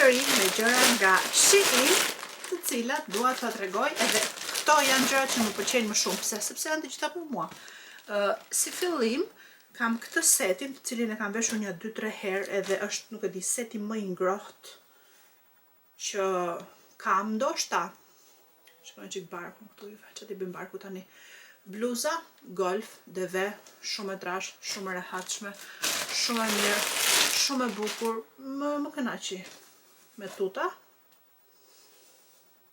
përsëri me gjëra nga Shein, të cilat dua t'ua tregoj edhe këto janë gjëra që më pëlqejnë më shumë. Pse? Sepse janë të gjitha për mua. Ë si fillim kam këtë setin, të cilin e kam veshur një 2-3 herë edhe është, nuk e di, seti më i ngrohtë që kam ndoshta. Shikoni çik barkun këtu, ju që t'i bëjmë barku tani. Bluza, golf, deve, shumë e trash, shumë e rehatshme, shumë e mirë, shumë e bukur, më, më kënaqi. Me tuta.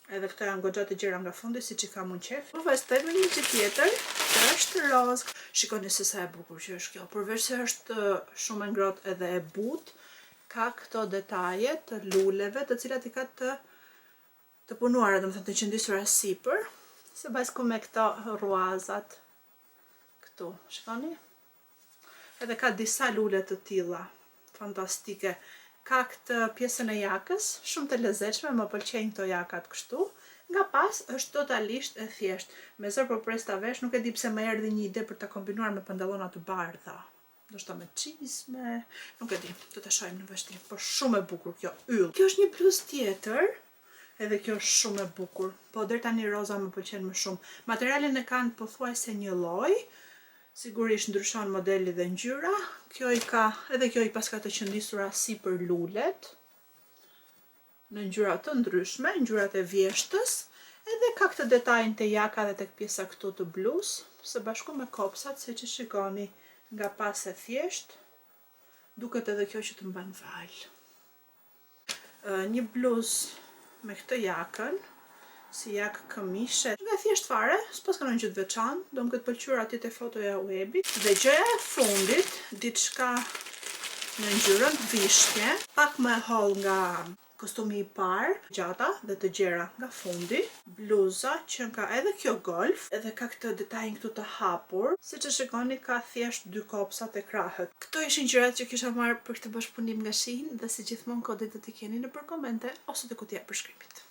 Edhe këto janë goxha të gjera nga fundi, siç i kam unë qef. Po vazhdoj me një gjë tjetër, që është roz. Shikoni se sa e bukur që është kjo. Përveç se është shumë e ngrohtë edhe e butë, ka këto detaje të luleve, të cilat i ka të të punuara, domethënë të qëndisura sipër, së bashku me këto rruazat këtu. Shikoni? Edhe ka disa lule të tilla, fantastike. Ka këtë pjesën e jakës, shumë të lezetshme, më pëlqejnë këto jakat kështu. Nga pas është totalisht e thjeshtë. Me zor po pres ta vesh, nuk e di pse më erdhi një ide për ta kombinuar me pantallona të bardha. Ndoshta me çizme, nuk e di, do ta shohim në vazhdim, por shumë e bukur kjo yll. Kjo është një bluzë tjetër, edhe kjo është shumë e bukur. Po deri tani roza më pëlqen më shumë. Materialin e kanë pothuajse një lloj. Sigurisht ndryshon modeli dhe ngjyra. Kjo i ka, edhe kjo i paska të qëndisura sipër lulet në ngjyra të ndryshme, ngjyrat e vjeshtës, edhe ka këtë detajin te jaka dhe tek pjesa këtu të bluzës, së bashku me kopsat, siç e shikoni nga pas e thjesht, duket edhe kjo që të mban valë. Një bluzë me këtë jakën, si jakë këmishe. Dhe thjesht fare, s'paska ndonjë gjë të veçantë, do më ketë pëlqyer atje te fotoja e webit. Dhe gjëja e fundit, diçka në ngjyrën vishnje, pak më e hollë nga kostumi i parë, gjata dhe të gjera nga fundi. Bluza që ka edhe kjo golf, edhe ka këtë detajin këtu të hapur. Siç e shikoni ka thjesht dy kopsa te krahët. Këto ishin gjërat që kisha marrë për këtë bashkëpunim nga Shein dhe si gjithmonë kodin do t'i keni nëpër komente ose te kutia e përshkrimit.